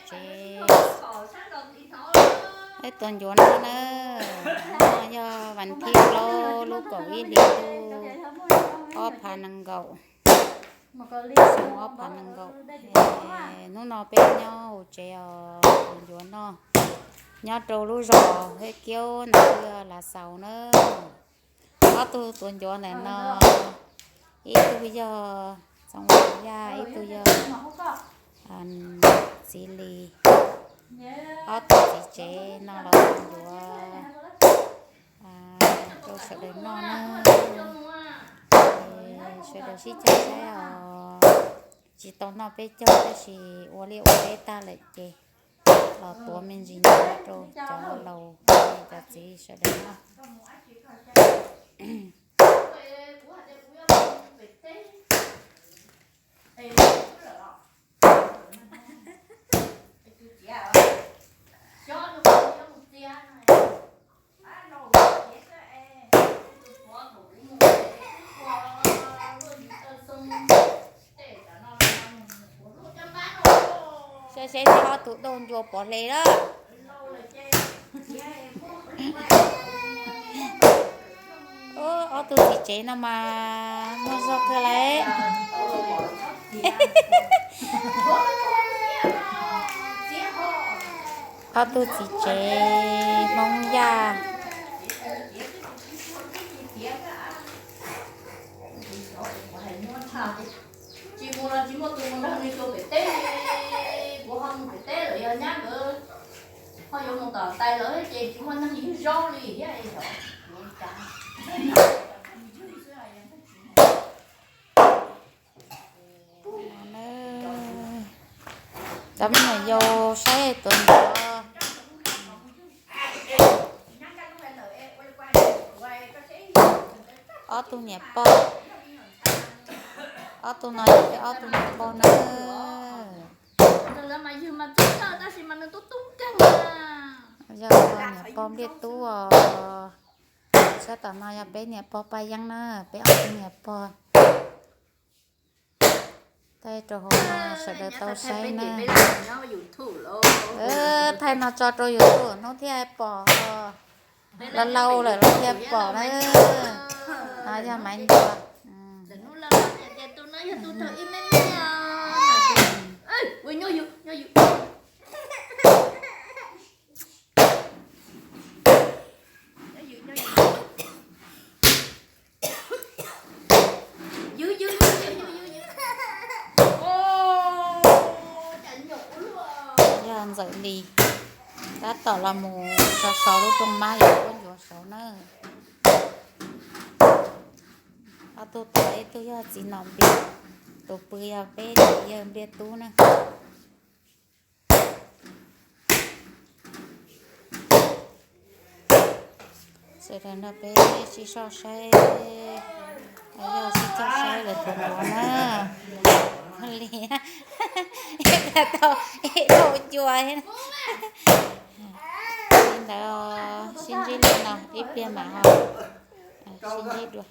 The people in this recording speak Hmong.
tsev. Peb tus ncuav no na, no yog vas thib plaub lub kaum ib hlis ntuj ob phav nees nkaum, xyoo ob phav nees nkaum. Hnub no peb nyob hauv tsev os, tus ncuav no nyob rau lub zos Hej Kiaub ntawm Lav Xaus na. Ob tug tuav ncuav ntawm no, ib tug yog Txoov Yaj, ib tug yog Txiv Lis. Ob tug txiv tsev no los tuav ncuav rau sawv daws noj na. Sawv daws sib caug saib os. Tsis tau noj peb caug tab sis ua liaj ua teb tag lawm ces los tuav me ntsis ncuav rau cov laus cov txiv sawv daws noj. Saib seb ob tug dau ncua pov hle lawm. Ob tug txiv tsev no mas muaj zog kawg lauj. Ob tug txiv tsev Hmoob Yaj. Tsis mus los tsis muaj tus mus nrog nws tua pem teb, kuv ho mus pem teb lawm yog nyab nkawd ho yuav mus tom tais lawm ces tsis muaj neeg ywg zaub li thiab. Cov me nyuam yaus saib tuav ncuav. Ob tug niam pog, ob tug no yog peb ob tug niam pog na. Yog niam pog Npliaj Tub os. Sab tom no yog peb niam pog Paj Yeeb na, peb ob tug niam pog. Thaij rau hauv no sawv daws tau saib na. Thaij no tso rau YouTube hnub thiaj pom, laus laus lawm los thiaj pom na. No yog Maiv Ncuas. Yog Ntxawm Lis, tab tom los mus so so lub rooj mab yog kuab ncuav saud na. Ob tug tod ib tug yog txiv Nom Npias, tus pw yog peb txiv yawg Npliaj Tub na. Sawv daws nrog peb sib soj saib, yog sib coj saib lawv tuav ncuav na. Li tau ib tug ncua li ntawd, sib ntsib li no ib pliag mam ho sib ntsib dua.